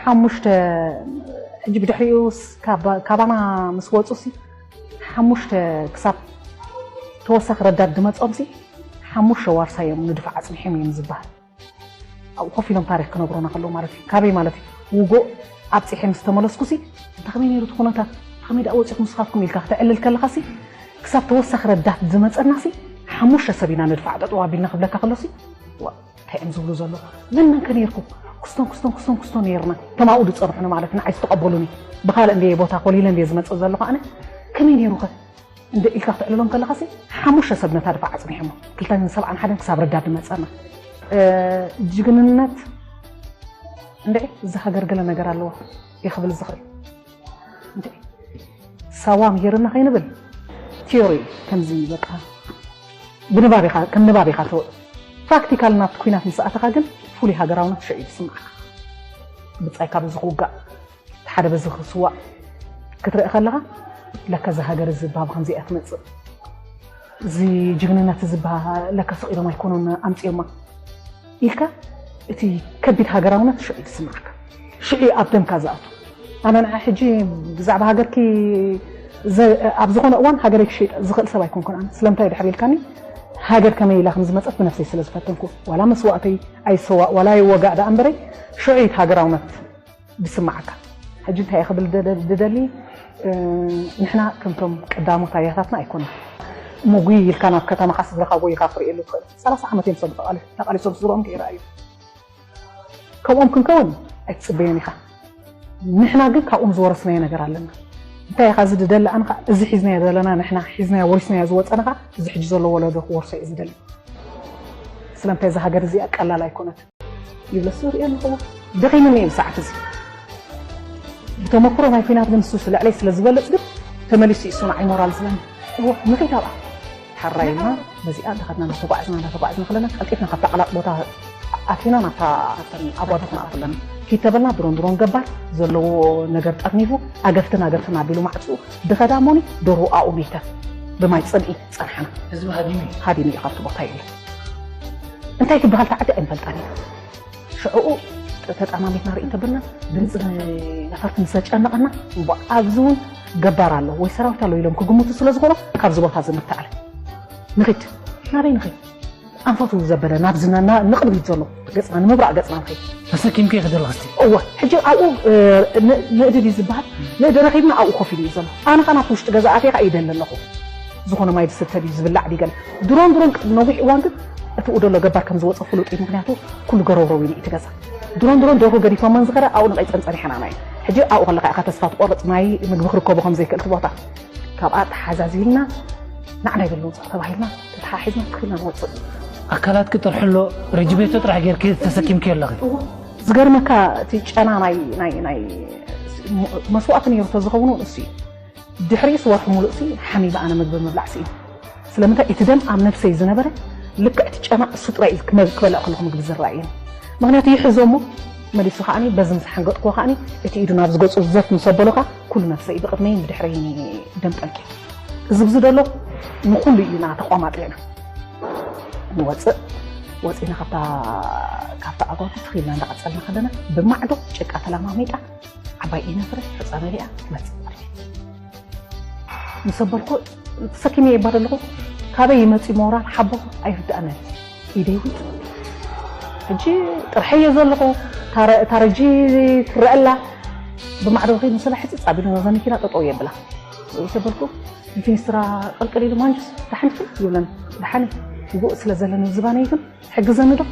ሓሙሽተ ሕጂ ብድሕሪኡ ካባና ምስ ወፁ ሲ ሓሙሽተ ክሳብ ተወሳኺ ረዳት ድመፆም ሲ ሓሙሽተ ዋርሳ እዮም ንድፋዕ ኣፅኒሖም እዮም ዝበሃል። ኣብኡ ኮፍ ኢሎም ታሪክ ክነግሮና ከለዉ ማለት እዩ። ካበይ ማለት እዩ? ውጎ ኣብፂሐ ምስ ተመለስኩ ሲ እንተ ከመይ ነይሩ እቲ ኩነታት? ከመይ ደኣ ወፂኹም ንስኻትኩም ኢልካ ክተዕልል ከለኻ ሲ ክሳብ ተወሳኺ ረዳት ዝመፀና ሲ ሓሙሽተ ሰብ ኢና ንድፋዕ ጠጠው ኣቢልና ክብለካ ከሎ ሲ እንታይ እዮም ዝብሉ ዘለዉ? መን መን ከ ነይርኩም? ክስቶን ክስቶን ክስቶን ክስቶን ነይርና። እቶም ኣብኡ ዝፀንሑኒ ማለት ንዓይ ዝተቐበሉኒ ብኻልእ እንድየ ቦታ ኮሊለ እንድየ ዝመፅእ ዘለኹ ኣነ ከመይ ነይሩ ከ? እንደ ኢልካ ክትዕልሎም ከለኻ ሲ ሓሙሽተ ሰብ ነታ ድፋዕ ኣፅኒሖሞ ክልተን ሰብዓን ሓደን ክሳብ ረዳት ዝመፀና እ፣ ጅግንነት እንደ እዚ ሃገር ገለ ነገር ኣለዎ እየ ክብል ዝኽእል እንደ ሳዋ ምሂርና ከይንብል ቲዮሪ ከምዚ በቃ ብንባብ ኢኻ ከም ንባብ ኢኻ ተውዕል ፕራክቲካል ናብቲ ኩናት ምስ ኣተኻ ግን ፍሉይ ሃገራውነት ሽዑ እዩ ዝስምዓካ ብጻይ ካብ እዚ ክውጋእ ሓደ በዚ ክስዋእ ክትርኢ ከለኻ ለካ እዚ ሃገር እዚ ባብ ከምዚኣ ትመፅእ እዚ ጅግንነት እዚ ለካ ስቕ ኢሎም ኣይኮኑን ኣምፅዮማ ኢልካ እቲ ከቢድ ሃገራውነት ሽዑ እዩ ዝስምዓካ ሽዑ እዩ ኣብ ደምካ ዝኣቱ ኣነ ንዓ ሕጂ ብዛዕባ ሃገርኪ ኣብ ዝኾነ እዋን ሃገረይ ክሸይጥ ዝኽእል ሰብ ኣይኮንኩን ኣነ ስለምንታይ ድሕር ኢልካኒ ሃገር ከመይ ኢላ ከም ዝመፀት ብነፍሰይ ስለ ዝፈተንኩ ዋላ መስዋእተይ ኣይሰዋእ ዋላ ይወጋእ ደኣ እምበረይ ሽዑ እዩ ሃገራውነት ዝስምዓካ ሕጂ እንታይ ክብል ዝደሊ ንሕና ከምቶም ቀዳሞት ኣያታትና ኣይኮነን እሞ ጉይ ኢልካ ናብ ከተማኻ ስድራኻ ጎይኻ ክርእየሉ ትኽእል ሰላሳ ዓመት እዮም ሰብ ተቓሊሶም ስድሮም ከይረኣዩ ከምኦም ክንከውን ኣይትፅበዮን ኢኻ ንሕና ግን ካብኦም ዝወረስናዮ ነገር ኣለና እንታይ ኢኻ እዚ ዝደሊ ኣንኻ እዚ ሒዝናዮ ዘለና ንሕና ሒዝናዮ ወሪስናዮ ዝወፀንኻ እዚ ሕጂ ዘሎ ወለዶ ክወርሶ እዩ ዝደሊ ስለምንታይ እዛ ሃገር እዚኣ ቀላል ኣይኮነትን ይብለሱ ሪኦ ኣለኹ ደኺምኒ እዩ ሰዓት እዚ ብተመክሮ ናይ ፊናት ግን ንሱ ልዕለይ ስለ ዝበለፅ ግን ተመሊሱ ይሱን ዓይሞራል ዝለኒ እዎ ንኺድ ኣብኣ ሓራይና በዚኣ እንዳኸድና እንዳተጓዕዝና እንዳተጓዕዝና ከለና ቀልጢፍና ካብታ ቀላጥ ቦታ ኣቲና ናብታ ኣባዱኽና ኣለና ኪድ ተበልና ድሮን ድሮን ገባር ዘለዎ ነገር ጠርኒፉ ኣገፍትን ኣገፍትን ኣቢሉ ማዕፅኡ ድኸዳ ሞኒ ዶርሁ ኣኡ ሜተ ብማይ ፅልኢ ፀንሓና ህዝቢ ሃዲሙ እዩ ሃዲሙ እዩ ካብቲ ቦታ የለን እንታይ ትበሃል ተዓዲ ኣይንፈልጣን ኢና ሽዕኡ ተጠማሚትና ርኢ እንተብልና ድምፂ ነፈርቲ ምስ ዘጨነቐና እሞ ኣብዚ እውን ገባር ኣሎ ወይ ሰራዊት ኣሎ ኢሎም ክግምቱ ስለ ዝኾኑ ካብዚ ቦታ እዚ ንተዓለ ንኺድ ናበይ ንኺድ ኣንፈቱ ዘበለ ናብዚ ንቕድሚት ዘሎ ገፅና ንምብራቕ ገፅና ንኺድ ተሰኪምከ ይኽደል ክስቲ እወ ሕጂ ኣብኡ ንእድል እዩ ዝበሃል ንእዲ ረኺብና ኣብኡ ኮፍ ኢሉ እዩ ዘሎ ኣነ ኸ ናብቲ ውሽጢ ገዛ ኣትየ ኸ ኢደ ኣለኹ ዝኾነ ማይ ዝስተ ድዩ ዝብላዕ ድዩ ገለ ድሮን ድሮን ቅድሚ ነዊሕ እዋን ግን እቲ ኡደሎ ገባር ከም ዝወፀ ፍሉጥ እዩ ምክንያቱ ኩሉ ገረውረው ኢሉ እቲ ገዛ ድሮን ድሮን ደርሁ ገዲፎመን ዝኸዳ ኣብኡ ንቐይፀን ፀኒሐና ናይ ሕጂ ኣብኡ ከለካ ኢኻ ተስፋ ትቆርፅ ማይ ምግቢ ክርከቦ ከም ዘይክእል እቲ ቦታ ካብኣ ተሓዛዚልና ናዕና ይብል ንውፅእ ተባሂልና ተተሓሒዝና ትኽልና ንወፅእ ኣካላትኪ ጥርሑ ኣሎ ረጅቤቶ ጥራሕ ጌርኪ ተሰኪምኪ ኣለኺ ዝገርመካ እቲ ጨና ናይ ናይ ናይ መስዋእቲ ነይሩ ተዝኸውን ንሱ እዩ ድሕሪኡስ ወርሒ ሙሉእ ሲ ሓሚመ ኣነ ምግቢ ምብላዕ ስኢነ። ስለምንታይ እቲ ደም ኣብ ነብሰይ ዝነበረ ልክዕ እቲ ጨና እሱ ጥራይ እዩ ክበልዕ ከለኹ ምግቢ ዝረኣየኒ። ምኽንያቱ ይሕዞ እሞ መሊሱ ከዓኒ በዚ ምስ ሓንገጥክዎ ከዓኒ እቲ ኢዱ ናብዚ ገጹ ዘፍ ምስ ኣበሎ ከኣ ኩሉ ነብሰይ ብቕድመይን ብድሕረይን እዩ ደም ጠልቅዩ። ክዝብዚ ደሎ ንኹሉ እዩ ኢና ተቋማጢዕና ንወጽእ። ወጺእና ካብታ ካብታ ኣጓጉ ትኺልና እንዳቐጸልና ከለና ብማዕዶ ጭቃ ተለማሚጣ ዓባይ ኢነፍረ ሕጻ መሊኣ ትመጽእ። ምስ ኣበልኩ ተሰኪመ እየ እባ ዘለኹ። ካበይ ይመጽእ ሞራል ሓቦ ኣይርድኣንን። ኢደይ እውን ሕጂ ጥርሐየ ዘለኹ። እታ ረጂ ትረአ ኣላ። ብማዕዶ ከይድ ምስላ ሕጽጽ ኣቢሉ ነዛ መኪና ጠጠው የብላ። ምስ ኣበልኩ ንፊኒስትራ ቀልቅል ኢሉ ማንጁስ ደሓንኪ ይብለኒ። ደሓን ውጉእ ስለ ዘለኒ ዝባነይ ግን ትሕግዘኒ ዶ?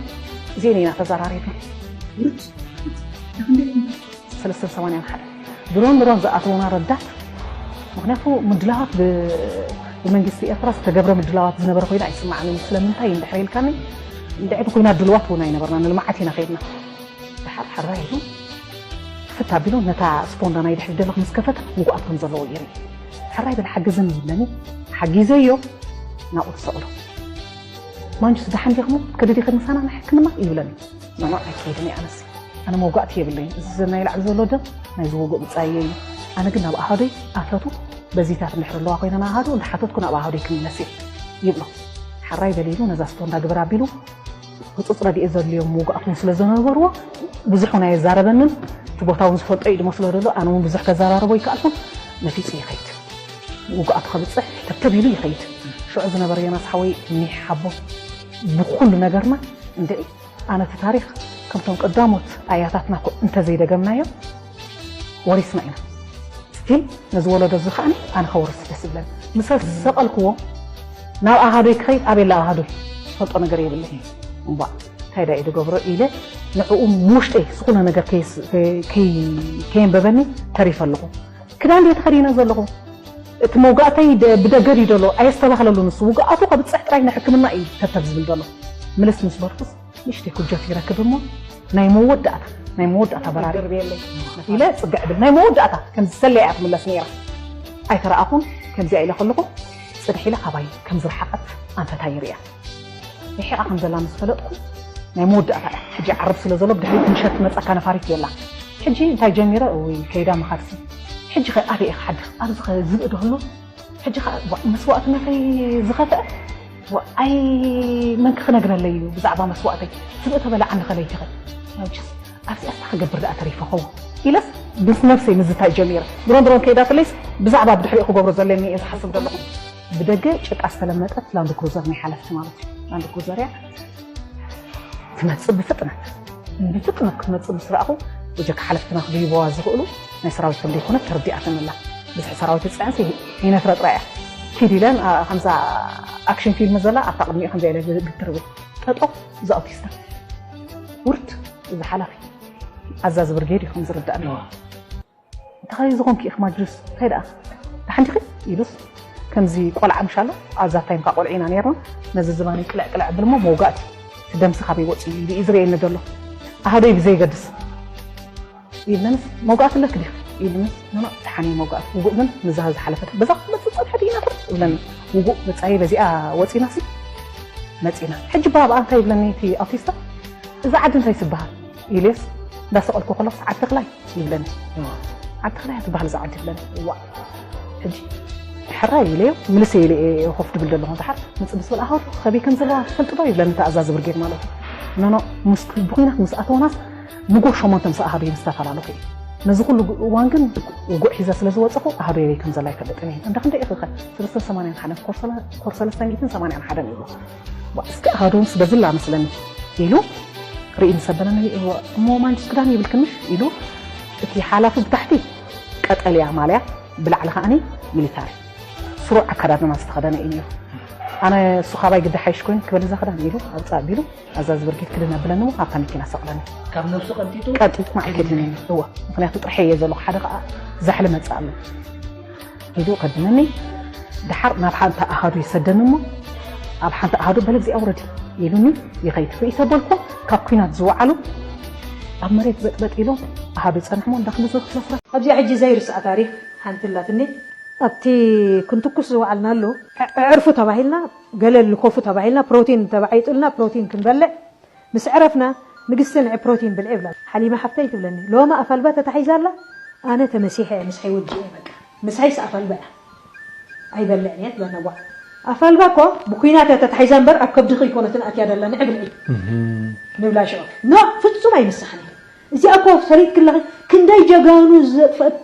እዚኤን ኢና ተዘራሪብና። ሰለስተን ሰማንያን ሓደ ድሮን ድሮን ዝኣተውና ረዳት ምክንያቱ ምድላዋት ብመንግስቲ ኤርትራ ዝተገብረ ምድላዋት ዝነበረ ኮይኑ ኣይስማዓንን ስለምንታይ እንድሕር ኢልካኒ እንድዒ ኮይና ድልዋት እውን ኣይነበርና ንልምዓት ኢና ከይድና ድሓር ሓራ ኢሉ ፍት ኣቢሉ ነታ ስፖንዳ ናይ ድሕሪ ደለኽ ምስ ከፈት ውጉኣት ከም ዘለዎ ይርኢ ሕራይ በል ሓግዝኒ ይብለኒ ሓጊዘዮ ናብኡ ተሰቕሎ ማንጁስ ደሓን ዲኹም ከደዲኸ ምሳና ናይ ሕክምና ይብለኒ ኖኖ ኣይከይድን እየ ኣነስ ኣነ መውጋእቲ የብለይን እዚ ናይ ላዕሊ ዘሎ ደም ናይ ዝወግእ ብፃየ እዩ ኣነ ግን ናብ ኣሃዶይ ኣፈቱ በዚታት እንድሕር ኣለዋ ኮይነን ኣሃዱ እንዳሓተትኩ ናብ ኣሃዶይ ክምለስ እየ ይብሎ ሓራይ በሊሉ ነዛ ስፖንዳ ግበር ኣቢሉ ህፁፅ ረድኤት ዘድልዮም ምውጋእት እውን ስለ ዝነበርዎ ብዙሕ እውን ኣየዛረበንን ቦታ እውን ዝፈልጦ እዩ ዝመስሎ ዘሎ። ኣነ እውን ብዙሕ ከዘራርቦ ይከኣልኩን፣ ነፊፁ ይኸይድ። ውግኣቱ ከብፅሕ ተብተብ ኢሉ ይኸይድ። ሽዑ ዝነበረ ዮናስ ሓወይ፣ ኒሕ ሓቦ፣ ብኩሉ ነገርና እንድዒ። ኣነ እቲ ታሪኽ ከምቶም ቀዳሞት ኣያታትና እኮ እንተዘይደገምናዮ፣ ወሪስና ኢና። ስቲል ነዚ ወለዶ እዚ ከዓኒ ኣነ ከወርስ ደስ ይብለኒ። ምስ ሰቀልክዎ ናብ ኣሃዶይ ክኸይድ፣ ኣቤላ ኣሃዶይ ዝፈልጦ ነገር የብለይ። እምባ እንታይ ዳ እዩ ዝገብሮ ኢለ ንዕኡ ውሽጠይ ዝኾነ ነገር ከይስ- ከይ- ከየንበበኒ ተሪፈ ኣለኹ። ክዳን ድየ ተኸዲነ ዘለኹ? እቲ መውጋእተይ ደ- ብደገ ድዩ ዘሎ? ኣየስተባህለሉን። ንሱ ውግኣቱ ከብፅሕ ጥራይ ንሕክምና እዩ ተተብ ዝብል ዘሎ። ምልስ ምስ በልኩስ ንእሽተይ ኩጀት ይረክብ እሞ ናይ መወዳእታ ናይ መወዳእታ በራሪ ኢለ ፅግዕ ብል። ናይ መወዳእታ ከምዚ ሰለያ እያ ትምለስ ነይራ። ኣይተረኣኹን። ከምዚኣ ኢለ ከለኹ ፅድሕ ኢለ ካባይ ከም ዝረሓቐት ኣንፈታ ይርእያ። ርሒቓ ከም ዘላ ምስ ፈለጥኩ ናይ መወዳእታ እያ። ሕጂ ዓርብ ስለ ዘሎ ብድሕሪት ምሸት ትመፀካ ነፋሪት የላ። ሕጂ እንታይ ጀሚረ? እውይ ከይዳ ምኻድሲ። ሕጂ ኸ ኣበይ እየ ክሓድር? ኣብዚ ኸ ዝብኢ ዶ ኣሎ? ሕጂ ኸ ዋ፣ መስዋእትነተይ ዝኸፍአ ዋ፣ ኣይ መንክ ክነግረለይ እዩ ብዛዕባ መስዋእተይ። ዝብኢ ተበላዓኒ ኸ ለይቲ ኸ? ያው ችስ ኣብዚኣስ ክገብር ደኣ ተሪፈ ኸውን ኢለስ ምስ ነብሰይ ምዝታይ ጀሚረ። ድሮን ድሮን ከይዳትለይስ ብዛዕባ ብድሕሪኡ ክገብሮ ዘለኒ እየ ዝሓስብ ዘለኹ። ብደገ ጭቃ ዝተለመጠት ላንድ ክሩዘር ናይ ሓለፍቲ ማለት እዩ። ላንድ ክሩዘር እያ ትመጽእ ብፍጥነት። ብፍጥነት ክትመጽእ ምስ ረኣኹ፣ ወጀካ ሓለፍትና ክድይበዋ ዝኽእሉ ናይ ሰራዊት ከም ዘይኮነት ተረዲኣትኒ ኣላ። ብዝሒ ሰራዊት ዝጽዕንሲ ይነፍረ ጥራይ እያ። ኪድ ኢለን፣ ኣ፣ ከምዛ ኣክሽን ፊልም ዘላ ኣብታ ቅድሚኡ ከምዚኣ ኢለ ግትር እብል። ጠጠው እዛ ኣውቲስታ። ውርድ እዚ ሓላፊ ኣዛዚ ብርጌድ እዩ ከም ዝርዳእኒ። እንታይ ዝኾንኪ ኢኺ ማጅሩስ? እንታይ ደኣ? ደሓን ዲኺ? ኢሉስ ከምዚ ቆልዓ ምሽ ኣሎ። ኣብዛ ታይምካ ቆልዒ ኢና ነይርና። ነዚ ዝባነይ ቅልዕ ቅልዕ ብል እሞ መውጋእቲ እቲ ደምሲ ካበይ ወፂኡ ኢሉ እዩ ዝርእየኒ ዘሎ። ኣሃደይ ብዘይገድስ ኢልንስ መውጋእቲ ኣለክ ዲኺ? ኢልንስ ኖኖ ደሓን እዩ መውጋእቲ። ውጉእ ግን ምዛ ዝሓለፈት በዛ ክትመፅእ ፀንሐት ኢና ትብል እብለኒ። ውጉእ ብፃይ በዚኣ ወፂናሲ መፂና። ሕጂ ባብኣ እንታይ ይብለኒ እቲ ኣውቲስታ? እዛ ዓዲ እንታይ ትበሃል? ኢልስ እንዳሰቐልኩ ከለኹ ዓዲ ተኽላይ ይብለኒ። ዓዲ ተኽላይ ትበሃል እዛ ዓዲ ይብለኒ። ዋ ሕጂ ሕራይ ኢለዮ ምልሰ ኢለ እየ ኮፍ ድብል ዘለኹ። ድሓር ምጽ ምስ በል ኣሃዱ ከበይ ከም ዘለዋ ትፈልጥ ዶ ይብለኒ ተኣዛዚ ብርጌድ ማለት እዩ። ኖኖ ምስ ብኹናት ምስ ኣተወናስ ንጎ ሸሞንተ ምስ ኣሃዱ ምስተፈላለኹ እዩ። ነዚ ኩሉ እዋን ግን ውጉእ ሒዘ ስለ ዝወፀኹ ኣሃዱ የበይ ከም ዘላ ኣይፈልጥን እየ። እንዳ ክንደይ ኢኺ ኸ? ሰለስተ ሰማንያን ሓደን ኮር ሰለ- ኮር ሰለስተን ጊትን ሰማንያን ሓደን ይብሉ። ዋ፣ እስከ ኣሃዱ ምስ በዝላ መስለኒ ኢሉ ርኢ ምስ ኣበለኒ፣ እሞ ማንጁስ ክዳን ይብልክንሽ ኢሉ እቲ ሓላፊ ብታሕቲ ቀጠልያ ማልያ ብላዕሊ ከዓኒ ሚሊታሪ ስሩዕ ኣከዳድና ዝተኸደነ እዩ ነይሩ። ኣነ እሱ ካባይ ግዲ ሓይሽ ኮይኑ ክበል እዛ ክዳን ኢሉ ኣብፃ ኣቢሉ ኣዛዚ ብርጌድ ክድን ኣብለኒ እሞ ኣብታ መኪና ሰቕለኒ። ካብ ነብሱ ቀንጢጡ ቀንጢጡ ማዕከት እዩ ነይሩ። እወ፣ ምክንያቱ ጥርሐ እየ ዘለኹ፣ ሓደ ከዓ ዛሕሊ መፅእ ኣሎ ኢሉ ቀድመኒ። ድሓር ናብ ሓንቲ ኣሃዱ ይሰደኒ እሞ ኣብ ሓንቲ ኣሃዱ በለ እዚኣ ውረዲ ኢሉኒ ይኸይድ። ርእሰ በልኮ ካብ ኩናት ዝወዓሉ ኣብ መሬት በጥበጥ ኢሎም ኣሃዱ ይፀንሕሞ እንዳክልዘ ክፍለፍረ ኣብዚኣ ሕጂ ዘይርስኣ ታሪኽ ሓንቲ ኣላትኒ። ኣብቲ ክንትኩስ ዝወዓልናሉ፣ ዕ- ዕዕርፉ ተባሂልና፣ ገለ ልኮፉ ተባሂልና፣ ፕሮቲን ተባዒጡልና፣ ፕሮቲን ክንበልዕ ምስ ዕረፍና፣ ንግስቲ ንዒ ፕሮቲን ብልዒ ይብላ። ሓሊማ ሓፍተይ ትብለኒ፣ ሎሚ ኣፋልባ ተታሒዛ ኣላ፣ ኣነ ተመሲሐ እየ፣ ምሳይ ወዲኤ በቃ። ምሳይስ ኣፋልባ እያ። ኣይበልዕን እየ ትብለና። ዋ፣ ኣፋልባ እኮ ብኲናት እያ ተታሒዛ እምበር ኣብ ከብድኺ ኣይኮነትን ኣትያ ደላ፣ ንዒ ብልዒ ንብላ ሽዑ። ኖ፣ ፍጹም ኣይምሳሕን እየ። እዚኣ እኮ ፈሪድኪ ኣለኺ፣ ክንደይ ጀጋኑ ዘጥፈአት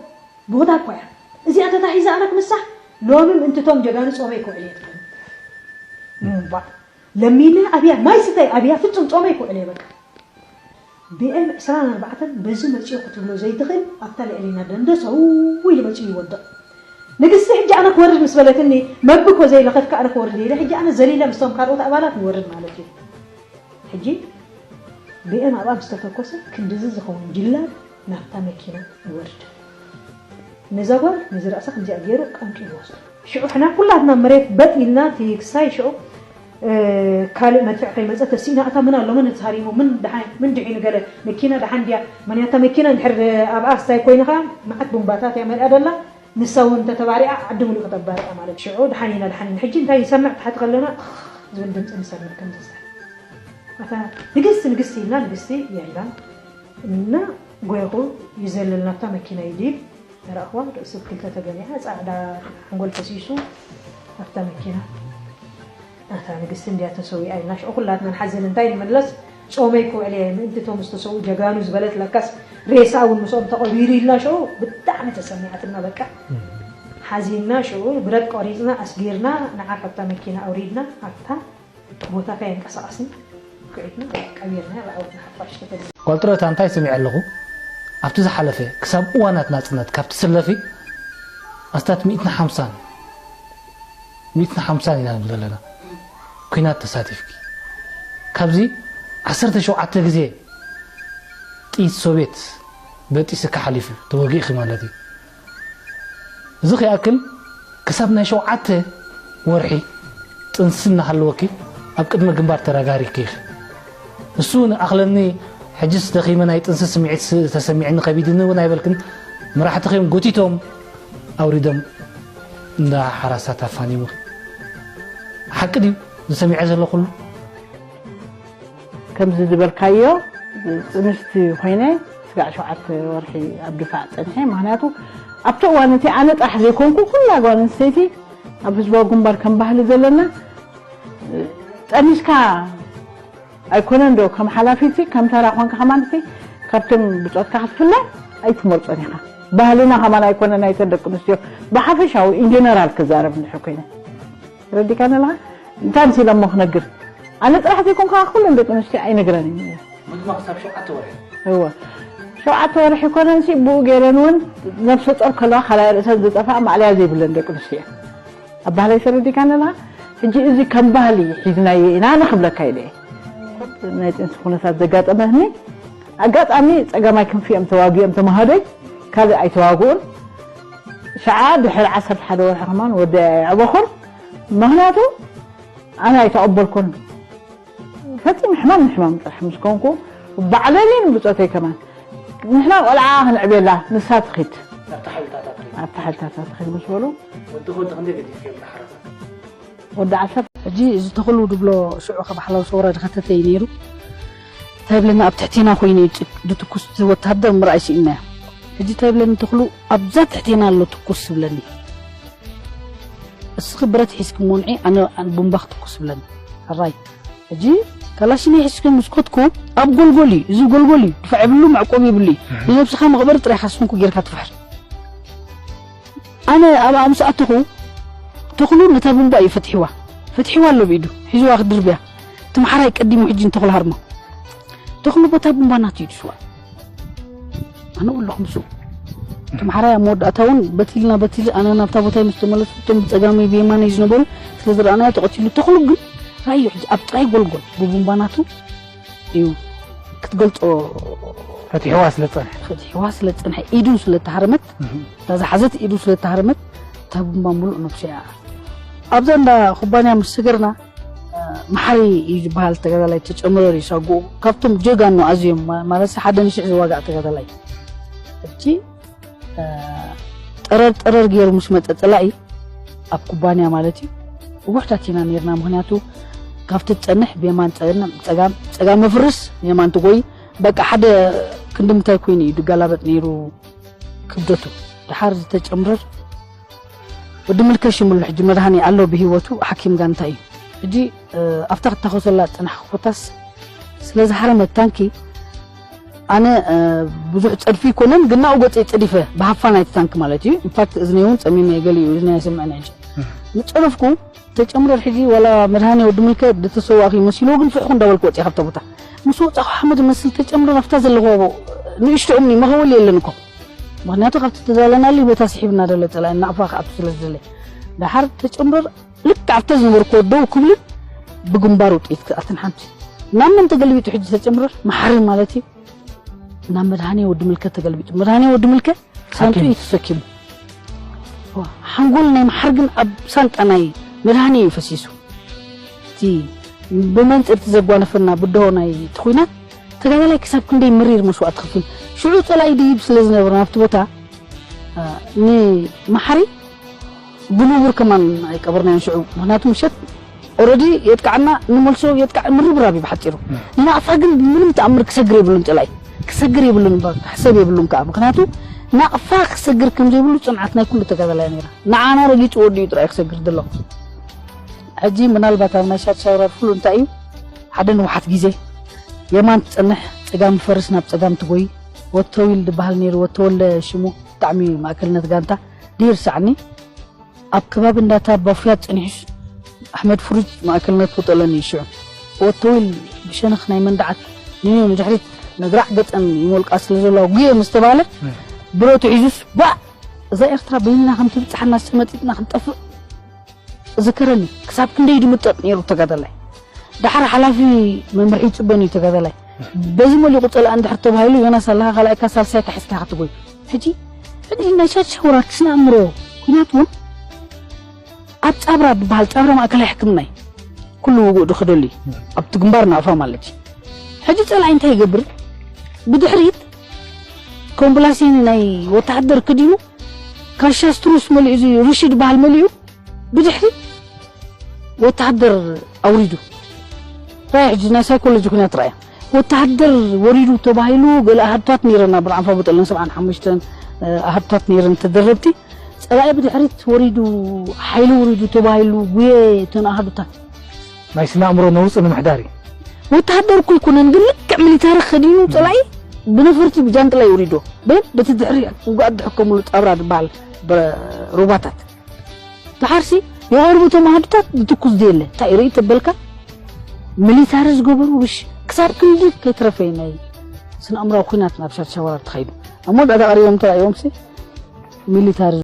ቦታ እኮ እያ። እዚኣ ተታሒዛ ኣነ ክምሳሕ፣ ሎሚ ምእንቲ እቶም ጀጋኑ ጾመይ ክውዕል እየ ትብለኒ። እምቧ፣ ለሚነ ኣብያ፣ ማይ ስተይ ኣብያ፣ ፍጹም ጾመይ ክውዕል እየ በቃ። ቢ ኤም ዕስራን ኣርባዕተን በዚ መጺኦ ክትብሎ ዘይትኽእል፣ ኣብታ ልዕሊና ደንደስ፣ ው ኢሉ መጺኡ ይወድቕ። ንግስቲ ሕጂ ኣነ ክወርድ ምስ በለትኒ፣ መቢ እኮ ዘይለኸፍካ ኣነ ክወርድ ኢለ፣ ሕጂ ኣነ ዘሊለ ምስቶም ካልኦት ኣባላት ንወርድ ማለት እዩ። ሕጂ ቢ ኤም ኣብኣ ምስ ተተኮሰ፣ ክንድዚ ዝኸውን ጅላብ ናብታ መኪና ይወርድ። ነዛ ጓል ነዚ ርእሳ ከምዚኣ ገይሩ ቀንጢቡ ይወስዶ። ሽዑ ሕና ኩላትና መሬት በጥ ኢልና፣ እቲ ክሳይ ሽዑ፣ እ፣ ካልእ መድፍዕ ከይመጸ ተሲእና፣ እታ ምን ኣሎ፣ ምን ተሃሪሙ፣ ምን ደሓን፣ ምን ድዒኑ፣ ገለ መኪና ደሓን ድያ፣ መን እያ እታ መኪና እንድሕር ኣብኣ ስታይ ኮይንኻ፣ መዓት ቡምባታት እያ መሊኣ ደላ፣ ንሳ እውን እንተተባሪኣ ዓዲ ሙሉእ ከተባርኣ ማለት። ሽዑ ደሓን ኢና፣ ደሓን ኢና። ሕጂ እንታይ ንሰምዕ? ታሕቲ ከለና ዝብል ድምፂ ንሰምዕ ከምዚ ዝብል። ኣታ ንግስቲ፣ ንግስቲ ኢልና፣ ንግስቲ የላን። እና ጎይኹ ይዘልል ናብታ መኪና ይድይብ። ተረእኽዋ፣ ርእሱ ብክልተ ተገሚዓ፣ ጻዕዳ ሓንጎል ፈሲሱ ኣብታ መኪና። ኣታ ንግስቲ እንድያ ተሰዊኣ ኢልና ሽዑ ኩላትና ንሓዝን። እንታይ ንምለስ? ጾመይ ክውዕል እየ ምእንቲ እቶም ዝተሰውኡ ጀጋኑ ዝበለት፣ ለካስ ሬሳ እውን ምስኦም ተቐቢሩ ኢልና ሽዑ ብጣዕሚ ተሰሚዓትና። በቃ ሓዚንና ሽዑ ብረት ቆሪጽና ኣስጊርና ንዓ ካብታ መኪና ኣውሪድና ኣብታ ቦታ ከየንቀሳቐስና ክዒትና ቀቢርና ብዓወት ንሓፋሽ ተፈሊና። ጓል ጥሮታ እንታይ ሰሚዐ ኣለኹ? ኣብቲ ዝሓለፈ ክሳብ እዋናት ናጽነት ካብ ትስለፊ ኣስታት ሚእትን ሓምሳን ሚእትን ሓምሳን ኢና ንብል ዘለና ኲናት ተሳቲፍኪ። ካብዚ ዓሰርተ ሸውዓተ ግዜ ጥይት ሶቬት በጢስካ ሓሊፉ ተወጊእኺ ማለት እዩ። እዚ ከይኣክል ክሳብ ናይ ሸውዓተ ወርሒ ጥንሲ እናሃለወኪ ኣብ ቅድሚ ግንባር ተረጋሪኪ ኢኺ። እሱ ንኣኽለኒ ሕጅስ ደኺመ ናይ ጥንሲ ስምዒት ስ- ተሰሚዕኒ ከቢድኒ እውን ኣይበልክን። መራሕትኺ እዮም ጎቲቶም ኣውሪዶም እንዳ ሓራሳት ኣፋኒሙኺ። ሓቂ ድዩ ዝሰሚዐ ዘሎ ኩሉ? ከምዚ ዝበልካዮ ጥንስቲ ኮይነ ስጋዕ ሸውዓተ ወርሒ ኣብ ድፋዕ ፀኒሐ። ምክንያቱ ኣብቲ እዋን እቲ ኣነ ጥራሕ ዘይኮንኩ ኩላ ጓል ኣንስተይቲ ኣብ ህዝባዊ ግንባር ከም ባህሊ ዘለና ጠኒስካ ኣይኮነን ዶ ከም ሓላፊቲ ከም ተራ ኮንካ ከማን እቲ ካብቶም ብፆትካ ክትፍለ ኣይትመርፆን ኢኻ። ባህልና ከማን ኣይኮነን ኣይተን ደቂ ኣንስትዮ ብሓፈሻዊ ኢንጀነራል ክዛረብ እንድሕር ኮይነ ረዲካ ነለኻ እንታይ ንሲለ እሞ ክነግር ኣነ ጥራሕ ዘይኮንካ ኩለን ደቂ ኣንስትዮ ኣይነግረን እዩ። ምግማ ክሳብ ሸውዓተ ወርሒ እወ ሸውዓተ ወርሒ ኮነንሲ ብኡ ገይረን እውን ነብሰ ጦር ከለዋ ካልኣይ ርእሰን ዝጠፍኣ ማዕለያ ዘይብለን ደቂ ኣንስትዮ ኣብ ባህላይ ተረዲካ ኣለኻ። ሕጂ እዚ ከም ባህሊ ሒዝናዮ ኢና ንክብለካ ኢለ ናይ ጥንሲ ኩነታት ዘጋጠመኒ ኣጋጣሚ ፀጋማይ ክንፊኦም ተዋጊኦም ተመሃዶይ ካልእ ኣይተዋግኡን። ሸዓ ድሕሪ ዓሰርተ ሓደ ወርሒ ከማን ወደ ኣዕበኹን ምክንያቱ ኣነ ኣይተቐበልኩን። ፈፂም ሕማም ንሕማም ጥራሕ ምስ ኮንኩ ባዕለይን ብፆተይ ከማን ንሕና ቆልዓ ክንዕብየላ ንሳ ትኺድ ኣብቲ ሓይልታት ኣትሪድ ኣብቲ ሓይልታት ትኺድ ምስ በሉ ወዲ ኮንተ ክንደይ ገዲፍ እዮም ተሓረታት ወዲ ዓሰርተ ሕጂ እዚ ተኽሉ ድብሎ ሽዑ ካብ ሓላው ሰውራ ድኸተተ እዩ ነይሩ። እንታይ ብለና ኣብ ትሕቴና ኮይኑ እዩ ጭ- ድትኩስ እቲ ወታደር ምርኣይ ስኢንናዮ። ሕጂ እንታይ ብለኒ ተኽሉ ኣብዛ ትሕቴና ኣሎ ትኩስ ትብለኒ። እስኺ ብረት ሒዝኪ ሞንዒ ኣነ ኣነ ቡምባ ክትኩስ ብለኒ። ሕራይ ሕጂ ካላሽነይ ሒዝኪ ምስ ኮትኩ ኣብ ጎልጎል እዩ እዚ ጎልጎል እዩ ድፋዕ የብሉ መዕቆብ የብሉ እዩ። ንነብስኻ መቕበሪ ጥራይ ካስንኩ ጌርካ ትፍሕር። ኣነ ኣብ ኣምስ ኣተኹ ተኽሉ ነታ ቡምባ እዩ ፈትሒዋ ፈትሒዋ ኣሎ ብኢዱ ሒዝዋ ክድርብያ እቲ መሓራይ ቀዲሙ ሕጂ ንተኽሉ ሃርሞ ተኽሉ በታ ቡምባ ናቱ እዩ ድስዋ ኣነ ወለኹ ምስኡ እቲ መሓራይ ኣብ መወዳእታ እውን በቲልና በቲል ኣነ ናብታ ቦታይ ምስ ተመለሱ እቶም ብፀጋመይ ብየማነይ ዝነበሩ ስለ ዝረኣናዮ ተቐቲሉ ተኽሉ ግን ራዮ ሕጂ ኣብ ጥራይ ጎልጎል ብቡምባ ናቱ እዩ ክትገልፆ ፈትሕዋ ስለ ዝፀንሐ ፈትሕዋ ስለ ዝፀንሐ ኢዱ ስለ ተሃረመት እታ ዝሓዘት ኢዱ ስለ ተሃረመት እታ ቡምባ ሙሉእ ነብሱ እያ ኣብዛ እንዳ ኩባንያ ምስ ሰገርና መሓሪ እዩ ዝበሃል ተጋዳላይ ተጨምረር እዩ ሳጉኡ ካብቶም ጀጋኑ ኣዝዮም ማለት ሓደ ንሽሕ ዝዋጋእ ተጋዳላይ እቲ ጠረር ጠረር ገይሩ ምስ መፀ ፀላኢ ኣብ ኩባንያ ማለት እዩ ውሕዳት ኢና ነርና ምክንያቱ ካብቲ ትፀንሕ ብየማን ፀገም ፀጋም ፀጋም መፍርስ የማን ትጎይ በቃ ሓደ ክንዲ ምታይ ኮይኑ እዩ ድጋላበጥ ነይሩ ክብደቱ ድሓር ዝተጨምረር ወዲ ምልከ ሽምሉ ሕጂ መድሃኒ ኣሎ ብህይወቱ ሓኪም ጋንታ እዩ ሕጂ ኣብታ ክታኸሰላ ዝፀናሕኩ ኮታስ ስለ ዝሓረመት ታንኪ ኣነ ብዙሕ ፀድፊ ይኮነን ግን ናብኡ ገፀይ ፀዲፈ ብሃፋ ናይቲ ታንኪ ማለት እዩ ኢንፋክት እዝነይ እውን ፀሚመ ገሊኡ እዝነይ ኣይሰምዕን ሕጂ ምፀደፍኩ ተጨምረር ሕጂ ዋላ መድሃኒ ወዲ ምልከ ድተሰዋእኺ መሲልዎ ግን ፍሕኹ እንዳበልኩ ወፅየ ካብታ ቦታ ምስ ወፃኹ ሓመድ መስል ተጨምረር ኣብታ ዘለኹ ንእሽቶ እምኒ መኸወሊ የለን እኮ ምክንያቱ ካብቲ ተዛለናሉ ቦታ ስሒብና ደለ ፀላኢ ናቕፋ ክኣቱ ስለ ዝደለ ደሓር ተጨምረር ልክዕ ኣብታ ዝነበርኩ ደው ክብልን ብግንባሩ ጥይት ክኣትን ሓንቲ ናብ መን ተገልቢጡ ሕጂ ተጨምረር መሓሪ ማለት እዩ ናብ መድሃኒ ወዲ ምልከ ተገልቢጡ መድሃኒ ወዲ ምልከ ሳንጡ እዩ ተሰኪሙ ሓንጎል ናይ መሓር ግን ኣብ ሳንጣ ናይ መድሃኒ እዩ ፈሲሱ እቲ ብመንፅርቲ ዘጓነፈና ብድሆ ናይ ትኹናት ተጋዳላይ ክሳብ ክንደይ መሪር መስዋእቲ ክፍል ሽዑ ፀላኢ ድይብ ስለ ዝነበረ ናብቲ ቦታ ንመሓሪ ብንቡር ከማን ኣይቀበርናዮን ሽዑ ምክንያቱ ምሸት ኦረዲ የጥቃዕና ንመልሶ የጥቃዕ ምርብራብ እዩ ብሓፂሩ ንናቕፋ ግን ብምንም ተኣምር ክሰግር የብሉን ፀላኢ ክሰግር የብሉን ክሕሰብ የብሉን ከዓ ምክንያቱ ናቕፋ ክሰግር ከም ዘይብሉ ፅንዓት ናይ ኩሉ ተጋዳላይ ነይራ ንዓና ረጊፁ ወዲኡ ጥራይ ክሰግር ዘሎ ሕጂ ምናልባት ኣብ ናይ ሻድሻይ ወራር ፍሉ እንታይ እዩ ሓደ ንውሓት ግዜ የማን ትጸንሕ፣ ጸጋም ፈርስ ናብ ጸጋም ትጎይ። ወተዊል ዝበሃል ነይሩ፣ ወተወለ ሽሙ፣ ብጣዕሚ ማእከልነት ጋንታ። ድይር ሳዕኒ ኣብ ከባቢ እንዳታ ባፉያት ጸኒሑስ ኣሕመድ ፍሩጅ ማእከልነት ውጠለን እዩ ሽዑ። ወተዊል ብሸነኽ ናይ መንደዓት ንዮ ንድሕሪት ነግራዕ ገጸን ይሞልቃ ስለ ዘለዋ ጉየ ምስ ተባለ ብረቱ ሒዙስ ባእ እዛ ኤርትራ በይንና ከም ትብጽሓና ዝተመጢጥና ክንጠፍእ እዝከረኒ። ክሳብ ክንደይ ድምጠጥ ነይሩ ተጋዳላይ። ዳሕር ሓላፊ መምርሒ ይጽበን እዩ ተጋዳላይ። በዚ መሊቑ ጸላእ እንድሕር ተባሂሉ ዮናስ ኣለኻ ካልኣይካ ሳልሳይካ ሒዝካ ክትጎይ። ሕጂ ሕጂ ናይ ሻሻ ወራር ክስነ ኣእምሮ ኩናት እውን ኣብ ጻብራ ዝበሃል ጻብራ ማእከላይ ሕክምና እዩ። ኩሉ ውጉእ ድኽደሉ እዩ። ኣብቲ ግንባር ናቕፋ ማለት እዩ። ሕጂ ጸላኢ እንታይ ይገብር? ብድሕሪት ኮምብላሴኒ ናይ ወተሃደር ክዲኑ ካሻ ስትሩስ መሊኡ እዚ ርሽድ በሃል መሊኡ ብድሕሪ ወተሃደር ኣውሪዱ ራይ ሕጂ ናይ ሳይኮሎጂ ኩናት ራያ ወተሃደር ወሪዱ ተባሂሉ ገለ ኣሃዱታት ነይረና ብርዓንፋ ብጠለን ሰብዓን ሓሙሽተን ኣሃዱታት ነይረን ተደረብቲ ጸላኢ ብድሕሪት ወሪዱ ሓይሊ ወሪዱ ተባሂሉ ጉየ እተን ኣሃዱታት ናይ ስነ ኣእምሮ ነውፂ ንምሕዳር እዩ። ወተሃደር እኮ ኣይኮነን ግን ልክዕ ሚሊታሪ ከዲኑ ጸላኢ ብነፈርቲ ብጃንጥላ ይውሪዶ በን በቲ ድሕሪ ውጉኣት ድሕከሙሉ ጻብራ ዝበሃል ሩባታት ድሓርሲ የቐርቡ እቶም ኣሃዱታት ዝትኩስ ዘየለ እንታይ ርኢ ተበልካ ሚሊታሪ ዝገበሩ ርሽ ክሳብ ክንዲ ከይትረፈ ናይ ስነ ኣእምራዊ ኩናት ናብ ሻሻ ወራር ተኻይዱ ኣብ መወዳእታ ቀሪቦም ተራእዮምሲ ሚሊታሪ